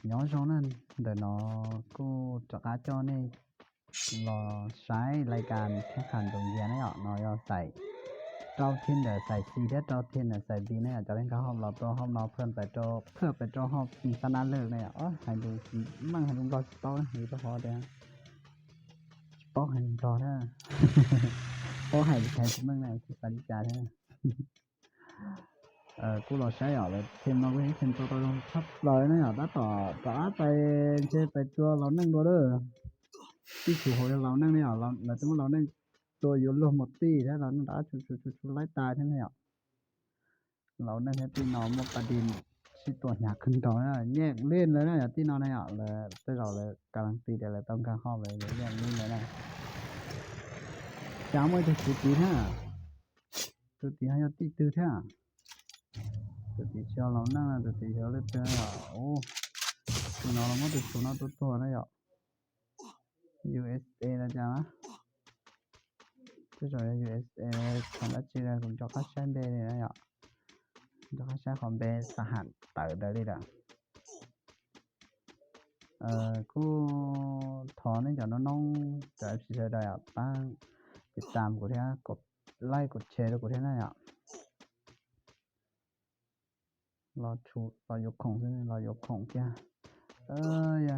ယອງຊອງນະ ເດີນໍ ກູຈະກາຈອນນີ້ ລໍໃຊ້ລາຍການແຂ່ງຂັນໂດງຮຽນເນາະ ເນາະ ໃສ່ເຈົ້າທີມເດີ ໃສ່ຊີເດດ ເຈົ້າທີມເດີ ໃສ່ບີເນາະ ຈະເຫຼັ້ນເຂົ້າຮອບລອບໂຕຮອບນອກ ເພື່ອໄປໂຕ ເພື່ອໄປໂຕຮອບຊິງຊະນະເລີກເນາະ. ໂອ້ຍ ໃຫ້ດູ ມັນໃຫ້ດູລອດສະເຕັອນະ ມີສະເພາະແຕ່ ປອກໃຫ້ມັນພໍເດີ ປອກໃຫ້ແທ້ຊິເບິ່ງນະ ຊິປາລິຈາເດີ. ເອີ ກູລໍໃຊ້ເອົາເລີຍ ເທມມາເວີຍ ເທມໂຕໂຕລົງທັບເລີຍນະ ຕາຕໍ່ຕາໄປ ເຊໄປຕົວເຫຼົ່າໜຶ່ງໂດເດີ ທີ່ຖືໂຫເຫຼົ່າໜຶ່ງນີ້ເອົາ ເຫຼົ່າ ເຫຼົ່າໜຶ່ງ ຕົວຢູ່ລວມໝົດຕີແທ້ເຫຼົ່າໜຶ່ງ ຕາຊຸໆໆໆ ໄລ່ຕາຍແທ້ແລ້ວ ເຫຼົ່າໜຶ່ງແທ້ຕີນອນໝົດປະດິນ ຊິຕົວຍາກຂຶ້ນຕໍ່ນະ ແຍກເລ່ນເລີຍນະ ຕີນອນນະ ເອົາເລີຍ ແຕ່ເຮົາເລີຍກາລັນຕີໄດ້ເລີຍ ຕ້ອງການຮອບເລີຍ ແຍກເລ່ນເລີຍນະ ຈາມໄວ້ທີ່ສຸດດີນະ. ຕົວຕີເຮົາຍອດຕິດຕື່ແທ້ ຕົວຕີເຊວເຫຼົ່ານັ້ນນະ ຕົວຕີເຊວເລີດເຕີນ ໂອ້ ຕົວເນາະ ລະມາຕົວສູນເນາະ ຕົວໂຕນະເນາະ ຢູເອສເອນະຈານະ ຕົວສອງ ຢູເອສເອ ຄອນລາຈີນະ ຄຸນຈອກຄາໄຊເບເນາະ ຈອກຄາໄຊຂອງເບສະຫັນເຕີເດີລີດາ. ເອີ ກູຂໍໃຫ້ເຈົ້ານ້ອງໆ ເຈົ້າເອັຟຊີໄດ້ ຕັ້ງຕິດຕາມກູແທ້ ກົດໄລກົດແຊໃຫ້ກູແທ້ນະ ລໍຈູ ລໍຍົກຂອງ ລໍຍົກຂອງເຈົ້າ ເອີ ຍາ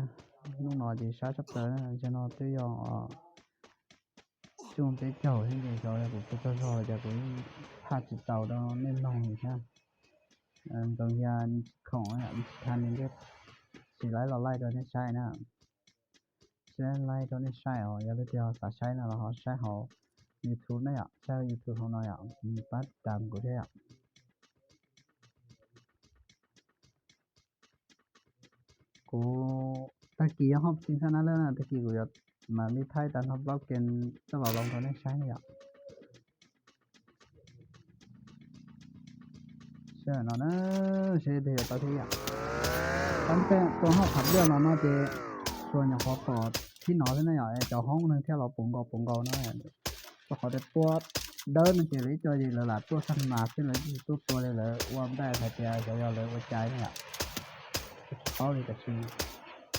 ໜູນ້ອຍຊິຊ້າຊັບເຕີນະ ຈະນອນຕື້ຢອງອອກ ຈຸ່ມເປັນເຈົ້າເຫັນເຈົ້າແລ້ວ ກູກໍຊອຍ ແຕ່ກູພາດຈິດເຕົາດອກແນ່ນອນອີກນະ. ເອີ ໂຕຢ່າງຂອງອັນນັ້ນ ທ່ານນີ້ເດ້ ຊິໄລ່ ລາວໄລ່ໂດຍໃຊ້ນະ ຊິໄລ່ໂດຍໃຊ້ ເອົາ ຢ່າໄປເທື່ອສາໃຊ້ນະ ລາວເຮົາໃຊ້ເຮົາຢູທູບນະ ໃຊ້ຢູທູບເຮົາໜ້ອຍ ອາ ປາດຕາມກູແທ້. ກູ ຕະກີ້ຮອບຊິງຊະນະເລີດນະ ຕະກີ້ກູຢາກມາລີໄທຕາມຮອບລອບເກມ ແຕ່ວ່າລອງໂດນໃຊ້ນະ ເຊີນເນາະ ເຊີນເດຕາເທຍ ຕັ້ງແຕ່ຕົວຮອບຂັບເລືອກເນາະ ເນາະເຈ ສ່ວນຫຍັງພໍຕໍ່ທີ່ນອນເລີຍນະ ເຈົ້າຫ້ອງໜຶ່ງແຖວລາວປົງກໍປົງກໍເນາະ. ກໍຂໍແຕ່ປົວເດີນເຈເລີຍ ຈອຍເລີຍຫຼາຍ ປົວສັນມາຂຶ້ນເລີຍ ຕົວຕົວເລີຍເລີຍ ອວມໄດ້ໃຜເຈຍ ຈອຍເລີຍ ອວມໃຈນີ້ລະ ເປົ້ານີ້ກະຊິ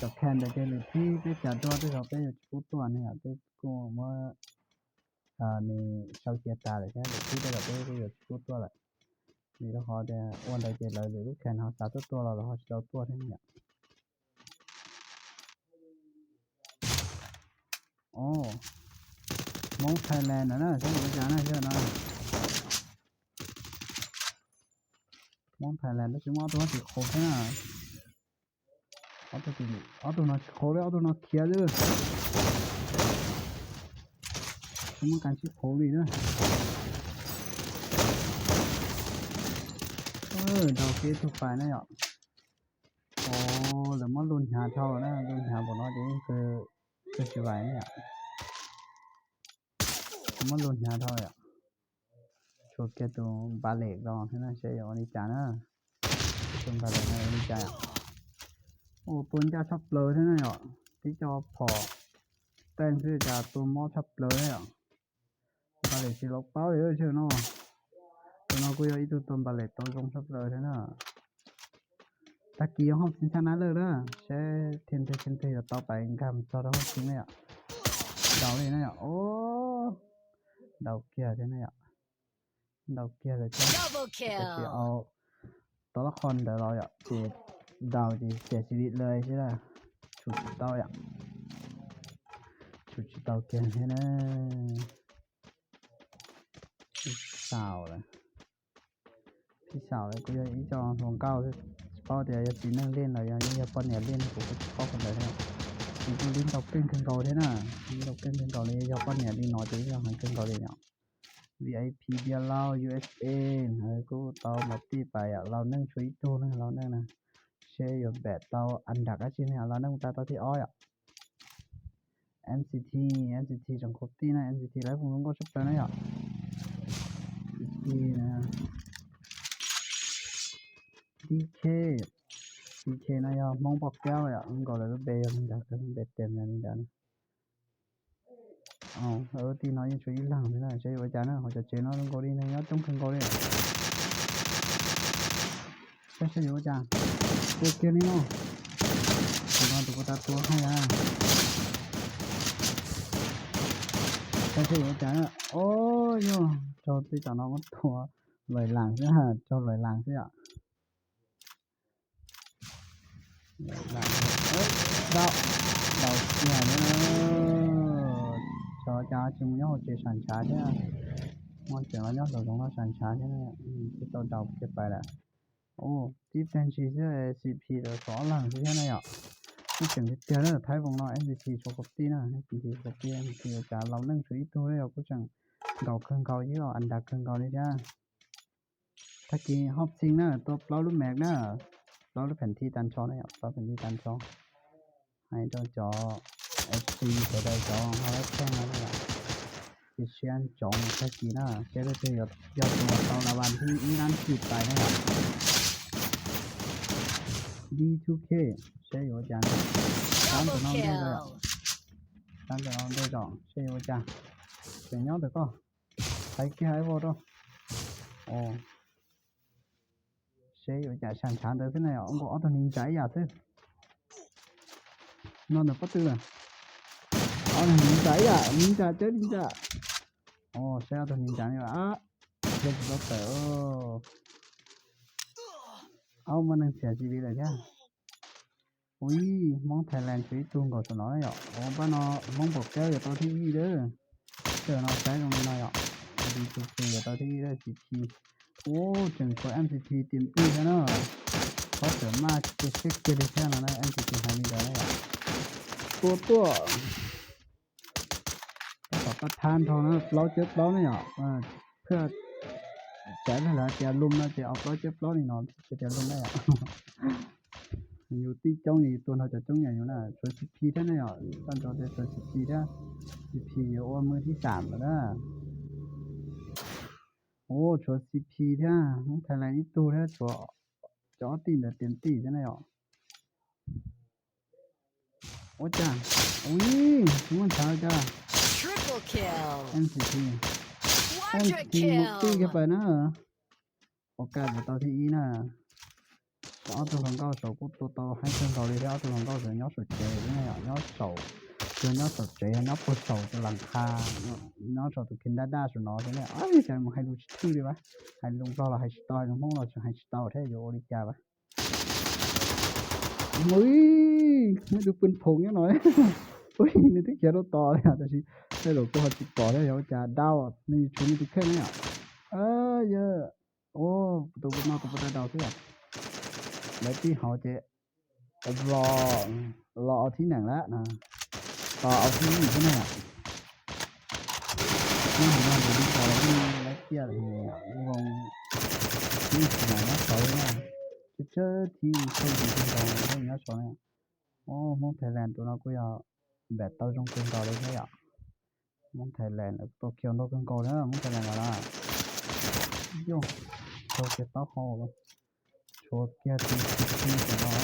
ຈອກແຄນໄດ້ເຈເລີຍ ທີ່ໄປຈາດຕົວທີ່ເຂົາໄປຢູ່ຜູ້ຕົວນີ້ ແຕ່ກູເມື່ອ ອາ ນີ້ເຊົາເຈຍຕາເລີຍ ທີ່ໄດ້ກັບໄປຢູ່ຜູ້ຕົວລະ ມີແຕ່ຂໍແຕ່ອວມໄດ້ເຈເລີຍ ແຄນເຮົາສາຕົວຕົວລະ ເຮົາຊິເອົາຕົວແທ້ນີ້. ໂອ້ ມອງໄທແລນນະ ເຊີນອາຈານນະ ເຊີນນະ ມອງໄທແລນ ຊິມາເອົາຕົວຊິຄົບນະ ເອົາຕົວຊິ ເອົາຕົວນອກຊິຄົບເດີ ເອົາຕົວນອກເຄຍເດີ ຊິມາກັນຊິຄົບອີກເດີ ເອີ ດາວເຄທຸກຝ່າຍນະ ໂອ້ ແລ້ວມາລຸ້ນຫາເທົ່ານະ ລຸ້ນຫາບໍ່ເນາະ ເດ ຄື ຄືຊິໄຫວນີ້ ມາລຸ້ນຫາເທົ່າ ໂຊເກໂຕບາເລກດອງນະ ເຊໂຍອານິຈານະ ໂຕບາເລກນະ ອານິຈາ. ໂອ້ ປືນຈາຊັບເລີແທ້ນະ ຕິເຈົ້າພໍແຕ່ງຊື່ຈາ ໂຕມອບຊັບເລີແທ້. ບາເລກຊິລັອກເປົ້າເດີເຊີນເນາະ ເຊີນເນາະ ກູຢາກອີກຕົວຕົນບາເລກ ໂຕຊົງຊັບເລີແທ້ນະ. ຕະກີ້ຮອບຊິງຊະນະເລີດເດີ ເຊ ເທັນເທັນເທັນ ຕໍ່ໄປກຳຊອດຮອບຊິງເລີຍ ເດົາເລີຍນະ. ໂອ້ ເດົາເກັ່ງແທ້ນະ ເດົາເກັ່ງເລີຍ Double ເຈົ້າ kill ຊິເອົາ ຕົວລະຄອນເດີລາວ ເຈ ດາວຊິເສຍຊີວິດເລີຍຊີ້ລະ ຊຸດເຕົ້າ ຊຸດເຕົ້າເກັ່ງແທ້ນະ ສາວລະ ພີ່ສາວລະ ກູຢາກອີ່ຈອງຂອງເກົ່າ ເປົ້າແຕ່ຢາກຊິນັ່ງຫຼິ້ນລະ ຢາກ ຢາກປ້ອນແນວຫຼິ້ນ ກູກໍຊິເຂົ້າຄົນໃດແທ້ ກູຫຼິ້ນເຕົາເກັ່ງຄືເກົ່າແທ້ນະ ຫຼິ້ນເຕົາເກັ່ງຄືເກົ່າເລີຍ ຢາກປ້ອນແນວຫຼິ້ນເນາະ ຈະຢາກຫັນຄືເກົ່າເລີຍເນາະ. ວີໄອພີເບຍລາວ ຢູເອສເອ ເອີ ກູເຕົາມາຕີໄປອະ ລາວໜຶ່ງຊ່ວຍອີກໂຕໜຶ່ງ ລາວໜຶ່ງນະ ເຊໂຍແບດເຕົາອັນດັກອາຊິເນຍ ລາວໜຶ່ງຕາເຕົາທີ່ອ້ອຍອະ ເອັມຊີທີ ເອັມຊີທີ ຈັງຄົບຕີນະ ເອັມຊີທີ ແລ້ວຜົມກໍຊັບເຕີນນະ ເອັມຊີທີ ນະ ດີເຄ ດີເຄ ນະ ຍາມອງປອກແກ້ວອະ ມັນກໍເລີຍເບຍ ມັນກໍເບຍເຕັມນະ ນີ້ດານະ. ເອົາ ເອີ ຕີນ້ອຍຢູ່ຊ່ວຍຢູ່ຫຼັງນີ້ນະ ໃຊ້ຢູ່ອາຈານນະ ເຮົາຈະເຈນອນກົນນີ້ນະ ຍອດຈົ່ງເຄິ່ງກໍໄດ້ ໃຊ້ ໃຊ້ຢູ່ອາຈານ ໂອເຄນີ້ເນາະ ໂຕນອນໂຕບໍ່ຕັດຕົວໃຫ້ນະ. ໃສ່ເສຍອາຈານ ໂອ້ຍໂຍ ເຈົ້າຕິດຕາມເນາະ ມັນຕົວລອຍຫຼັງຊິຮະ ເຈົ້າລອຍຫຼັງຊິອະ. ເອີ ດາວ ດາວເສຍເດີ. ເຈົ້າຈາຊິມາຍ້ອນເຈສັນຊາເດີ ມັນເປັນວ່າຍ້ອນຕົວຂອງເຮົາສັນຊາເດີ. ອືມ ທີ່ເຈົ້າດາວເກັບໄປແລ້ວ. ໂອ້ ຕິດແຜ່ນສີເສື້ອ ເອ ຊີ ພີ ແລ້ວສອງຫຼັງຊິເຮັດແນວໃດອະ? ມັນເປັນເທື່ອເດີ ໄທວົງເນາະ ເອັມ ຊີ ພີ ໂຊຄອບຕີນະ ເອັມ ຊີ ພີ ໂຊຄອບຕີ ເອັມ ຊີ ພີ ອາຈານລາວໜຶ່ງຊຸດອີ່ຕູເດ້ ເອົາ ກູຈັ່ງເກົ່າເຄິ່ງເກົ່າຢູ່ ອັນດັບເຄິ່ງເກົ່ານີ້ຈ້າ. ຕະກີ້ຮອບຊິງນະ ຕົວເປົ່າລູກແມັກນະ ເປົ່າລູກແຜນທີ່ຕັນຊ່ອງນະ ເປົ່າແຜນທີ່ຕັນຊ່ອງ. ໃຫ້ເຈົ້າຈອ ເອັຟຊີ ເຈົ້າໄດ້ຈອ ເຮົາໄດ້ແຂ່ງແລ້ວນີ້ລະ ຊິຊຽນຈອງຕະກີ້ນະ ເຈົ້າໄດ້ເທື່ອຢອດ ຢອດຕົວເຕົາລະວັນທີ່ມີນັ້ນຂີດໄປນະ ດີທູເຄ ເຊໂຍຈານ ຕາມຕົວນ້ອງໄດ້ຈອ ຕາມຕົວນ້ອງໄດ້ຈອ ເຊໂຍຈານ ເປັນຍອດແຕ່ກໍ ໃຜເກຍໃຫ້ບໍ່ດອກ ໂອ້ ເຊໂຍຈານ ສາມສາມເດີ ເຊິ່ງໄດ້ອອກ ອອໂຕນິນຈາອີກຢ່າງ ເຊິ່ງ ນອນເດີ ປະຕູ ອອໂຕນິນຈາອີກຢ່າງ ນິນຈາ ເຈີນິນຈາ ໂອ້ ໃຊ້ອອໂຕນິນຈານີ້ວ່າ ອາ ເຮັດບໍ່ເຕີ ເອົາ ມັນຍັງເສຍຊີວິດເລີຍຈ້າ. ໂອ້ຍ ມອງໄທແລນ ເຄີຍຕູນກໍສະໜອຍອະ ໂອ້ ບ້ານເນາະ ມອງບອກແກ້ວ ຢ່າຕໍ່ທີ່ອີເດີ ເຈີເນາະ ໃຊ້ລົງໜ້ອຍອະ ດີທູເຄ ຢ່າຕໍ່ທີ່ອີເດີ ຊີພີ ໂອ້ ເຈີໂຊ ເອັມ ຊີ ພີ ເຕັມທີ່ແທ້ເນາະ ພໍເຈີມາເກັບເຊັກເກັບໄດ້ແທ້ນະ ເອັມ ຊີ ພີ ໃຫ້ນີ້ໄດ້ອະ ຕົວ ຕົວ ປະທານເທົ່ານັ້ນ ເຮົາເຈັບເຮົານີ້ອະ ເອີ ເພື່ອ ແຈກໃຫ້ຫຼາຍ ແຈກລົມນະ ແຈກອອກເຮົາເຈັບເຮົານີ້ເນາະ ຈະແຈກລົມໄດ້ອະ ຢູ່ທີ່ຈ້ອງນີ້ ຕົວເຮົາຈະຈ້ອງໃຫຍ່ຢູ່ນະ ຊວນຊີພີແທ້ນີ້ອະ ຕ້ອງຈອງແຕ່ຊວນຊີພີແທ້ ຊີພີ ໂອ້ ມືທີສາມແລ້ວນະ ໂອ້ ຊວນຊີພີແທ້ ໄທແລນ ອີ່ຕູແທ້ ຕົວ ຈອດຕີນເຕັມທີ່ຈັ່ງໃດອະ. ໂອ້ຈ້າ ອຸ້ຍ ມັນຊາວຈ້າ Triple kill ເອັມ ຊີ ພີ Quadra kill ຕີກັນໄປນະ ໂອກາດບໍ່ຕໍ່ທີ່ອີນະ ເອົາຕົວຂອງເກົ່າ ໂຊກຸໂຕໂຕໃຫ້ເຄື່ອງເກົ່າເລີຍ ເອົາຕົວຂອງເກົ່າ ເສືອຍ້ອນສົດເຈຍນີ້ ຍ້ອນເສົາ ເສືອຍ້ອນສົດເຈຍ ຍ້ອນໂປເສົາຕົວຫຼັງຄາ ຍ້ອນເສົາຕົວເຄັນດ້າໆ ສຸນອ ໃຊ່ໄໝ ອ້າຍ ໃຈມັນໃຫ້ລູກຊື່ເລີຍວະ ໃຫ້ລຸງເປົ່າລະ ໃຫ້ສະຕອ ໃຫ້ລຸງພົງລະ ໃຫ້ສະຕອ ແທ້ຢູ່ ໂອລິຈາວະ. ໂອ້ຍ ໄດ້ດູປືນຜົງຍັງໜ້ອຍ ໂອ້ຍ ນີ້ຖືກເຂດລົດຕໍ່ເລີຍ ແຕ່ຊິໄດ້ໂລໂກ້ເຮົາຊິຕໍ່ໄດ້ ເຮົາຈະດາວ ນີ້ຊຸນີ້ຖືກເຂດແລ້ວ ເອີ ເຢີ ໂອ້ ປະຕູເປີດມາກໍບໍ່ໄດ້ດາວເທື່ອ ແລ້ວທີ່ເຮົາຈະ ລໍ ລໍເອົາທີໜຶ່ງແລ້ວນະ ຕໍ່ເອົາທີໜຶ່ງພຸ້ນແຫຼະ. ນີ້ເຮົາມາເບິ່ງຕໍ່ນີ້ແລ້ວເກຍນີ້ ວົງນີ້ສະໜາມນັກເຂົາເລີຍນະ ເຈີທີຄົນດີເປັນກອງເລີຍນະ ໂຊນີ້. ໂອ້ ມົງໄທແລນໂຕເນາະ ກູຢາກແບບເຕົ້າຈົງເປັນເກົ່າເລີຍແທ້ອະ ມົງໄທແລນ ໂຕຂຽວໂຕເປັນກອງເດີ ມົງໄທແລນວ່າລະ ໂຢ ໂຕຂຽວເຕົ້າເຮົາ ໂຊເກຍຕີ ຕີ ຕີ ເນາະ